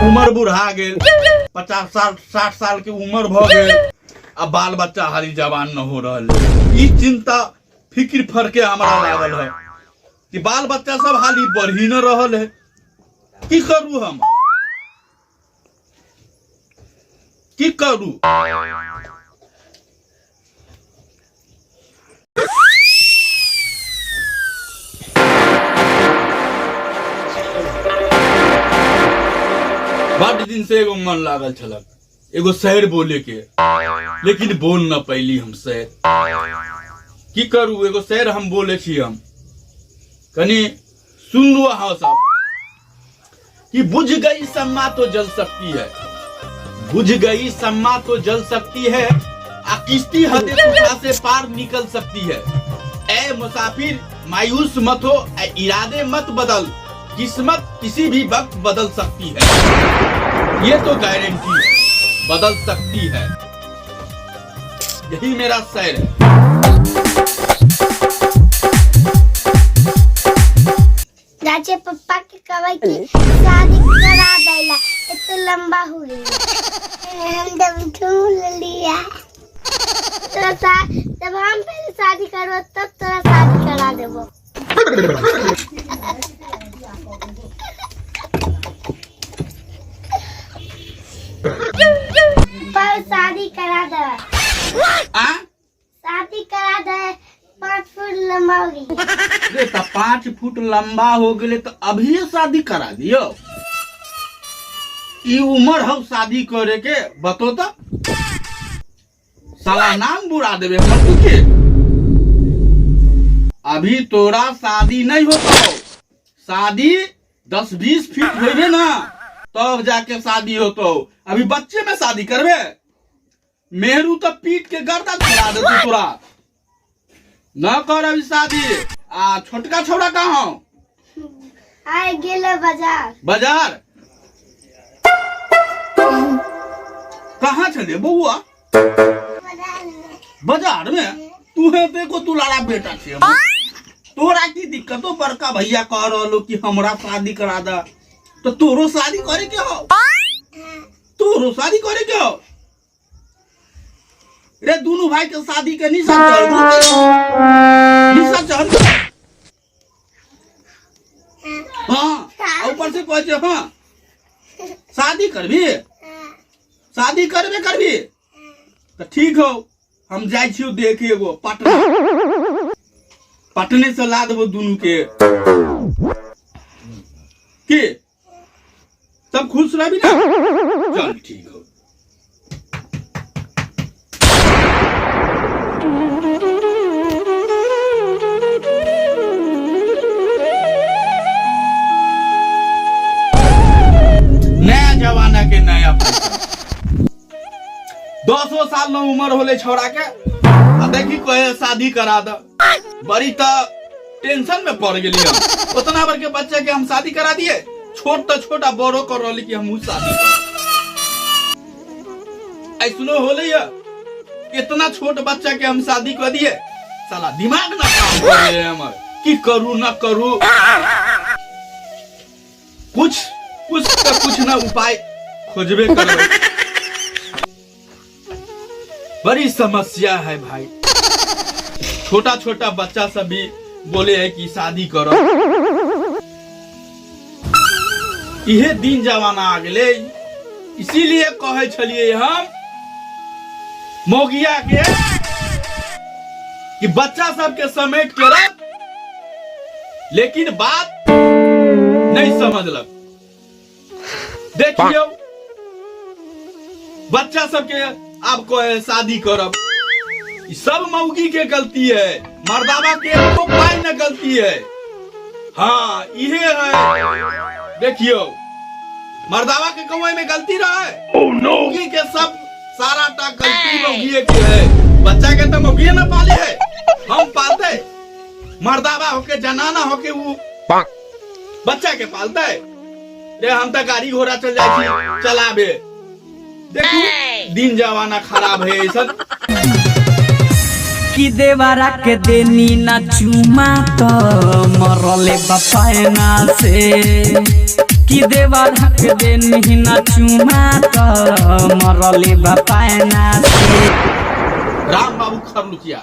उमर बुढ़ा गेल, 50 साल 60 साल के उमर भ गेल आ बाल बच्चा हाली जवान न हो रहल है। ई चिंता फिक्र फरके हमरा लागल है कि बाल बच्चा सब हाली बढ़ी न रहल है। की करू हम, की करू? बड दिन से एगो मन लागल छलक एगो शेर बोले के, लेकिन बोल न पैली हम शेर। की करू, एगो शेर हम बोले छी, हम कनी सुन लू अहाँ सब कि बुझ गई सम्मा तो जल सकती है, बुझ गई सम्मा तो जल सकती है, आ किश्ती हद से पार निकल सकती है। ए मुसाफिर मायूस मत हो, ए इरादे मत बदल, किस्मत किसी भी वक्त बदल सकती है, ये तो गारंटी है, बदल सकती है। यही मेरा शेर है। चाचे पप्पा के कहबै कि शादी करा दैला, एते लंबा हो गेल। हम जब ढूंढ लिया तोरा जब हम पहले शादी करबो तब तोरा शादी करा देबो। पर शादी करा दे। आ? शादी करा दे, 5 फुट लंबा हो गई। रे तो 5 फुट लंबा हो गए तो अभी शादी करा दियो। ई उम्र हो शादी करे के, बतो तो साला नाम बुरा देबे हमर तू के। अभी तोरा शादी नहीं होतो, शादी 10-20 फीट होबे ना तब जाके शादी होतो। अभी बच्चे में शादी करबे, मेहरू तो पीट के गर्दन छुड़ा देतो तोरा। न कर अभी शादी। आ छोटका छोड़ा कहाँ आए गेले बाजार। बाजार कहाँ छले बउआ? बाजार में। तू है देखो तू लाड़ा बेटा छे हमर। तोरा की दिक्कत हो? बड़का भैया कह रहलो कि हमरा शादी करा दा, तो तोरो शादी करे के हो? तोरो शादी करे के हो? रे दोनों भाई के शादी के निशा चढ़ गो, निशा चढ़ गो। हाँ, आ ऊपर से कहै छै हाँ शादी करबी, शादी करबे करबी तो ठीक हो, हम जाइ छियौ देखे एगो पटना, पटने से ला देबो दुनू के। की तब खुश रहबी ना? चल ठीक हो। नया जमाना के नया फैशन। 10 साल न उम्र होले छौड़ा के आ देखी कहे शादी करा द। बड़ी त टेंशन में पड़ गेली हम। उतना बड़ के बच्चा के हम शादी करा दिए, छोट तो छोट आ बड़ो कर रहली कि हम शादी कर। ऐसनो होले या इतना छोट बच्चा के हम शादी कर दिए, साला दिमाग ना काम कर रहे हमर, की करू ना करू, कुछ कुछ तो कुछ ना उपाय खोजबे करबै। बड़ी समस्या है भाई। छोटा छोटा बच्चा सब भी बोले है कि शादी करो। इहे दिन जमाना आ गेलै, इसीलिए कहै छलिए हम मौगिया के कि बच्चा सबके समेट के रख, लेकिन बात नहीं समझलक। देखियौ बच्चा सबके आब कहे शादी करब। ई सब मौगी के गलती है, मर्दावा के एको पाई न गलती है। हाँ इहे है, देखियो मर्दावा के कौए में गलती रहे? oh, no. मौगी के सब सारा टा गलती मौगी के है। बच्चा के तो मौगी न पाले है, हम पालते मर्दावा होके जनाना होके वो बच्चा के पालते रे। हम तो गाड़ी घोड़ा चल जाए छी चलाबे। देखू दिन जमाना खराब है ऐसा कि देवरा के देनी ना चुमा तो मरले बपायना से। कि देवरा के देनी न चुमा त मरले बापायना से। राम बाबू खरलुकिया।